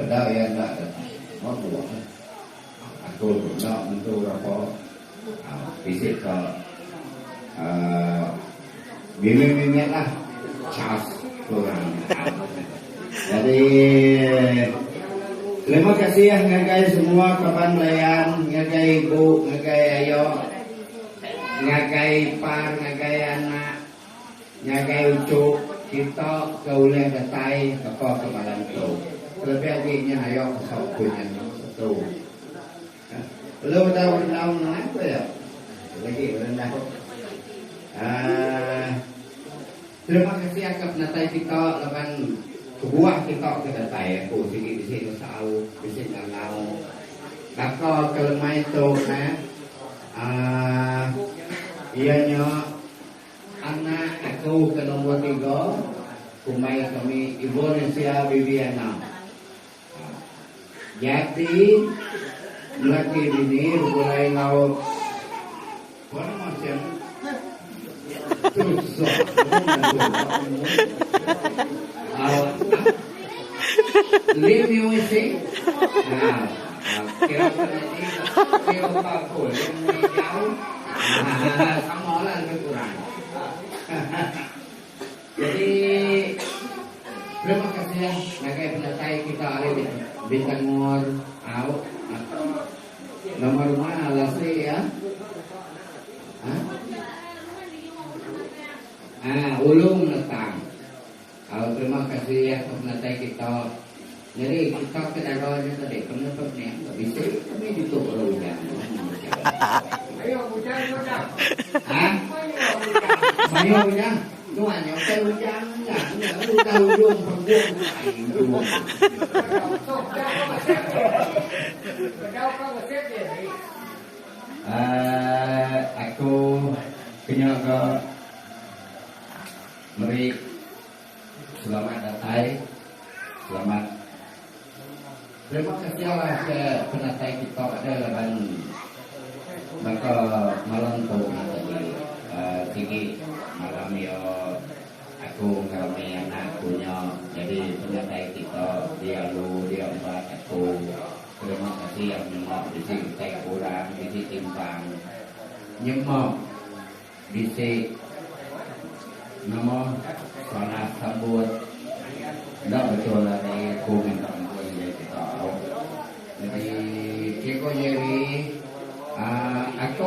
Peda iya enda datai. Mabuk lah. Aku tu enda mentu berapa bisi ka uhh mimit-mimit lah cas kurang. Jadi terima kasih ngagai semua kaban belayan, ngagai ibu, ngagai ayo, ngagai ipar, ngagai anak, ngagai uchu kita ke ulih datai baka ke malam tu. Kelebih agi nya ayo ke ku nya tu. Lalu udah berendau nuan ku iya. Lagi berendau. Aaa terima kasih aka penatai kita laban kebuah kita ke datai aku sigi bisi nesau bisi ngangau baka ke lemai tu neh aaa iya nya anak aku ke nombor tiga kumbai kami Ibonesia Viviana. Jadi laki bini begulai enggau nama siang tusah Lim Yui Sing ha kira ke nyadi kira ka aku Lim Yui Jau sama lah lebih kurang. Jadi terima kasih ngagai penatai kita ari Bintangor au nama rumah Lasi ya. Ha? Ah, Ulu Meletang. Au terima kasih ke penatai kita. Jadi kita ke dara nya tadi pernah pening bisi kami ditu orang ujan. Mayuh ujan udah. Ha? Mayuh ujan. Nuan nya ukai ujan nya. Nya udah ujung panggung ai ujung. Uh, aku kenya ke meri Selamat datai. Selamat. Terima kasih lah ke penatai kita ada laban baka malam tu nya tadi uh, sigi malam iya aku ngerami anak aku nya jadi penatai kita dia lu dia embat aku terima kasih yang nyema bisi utai kurang bisi timpang nyema Bisi nama salah sambut enda betul ari aku minta ampun ngagai kita au. Jadi Cikgu Jerry aaa.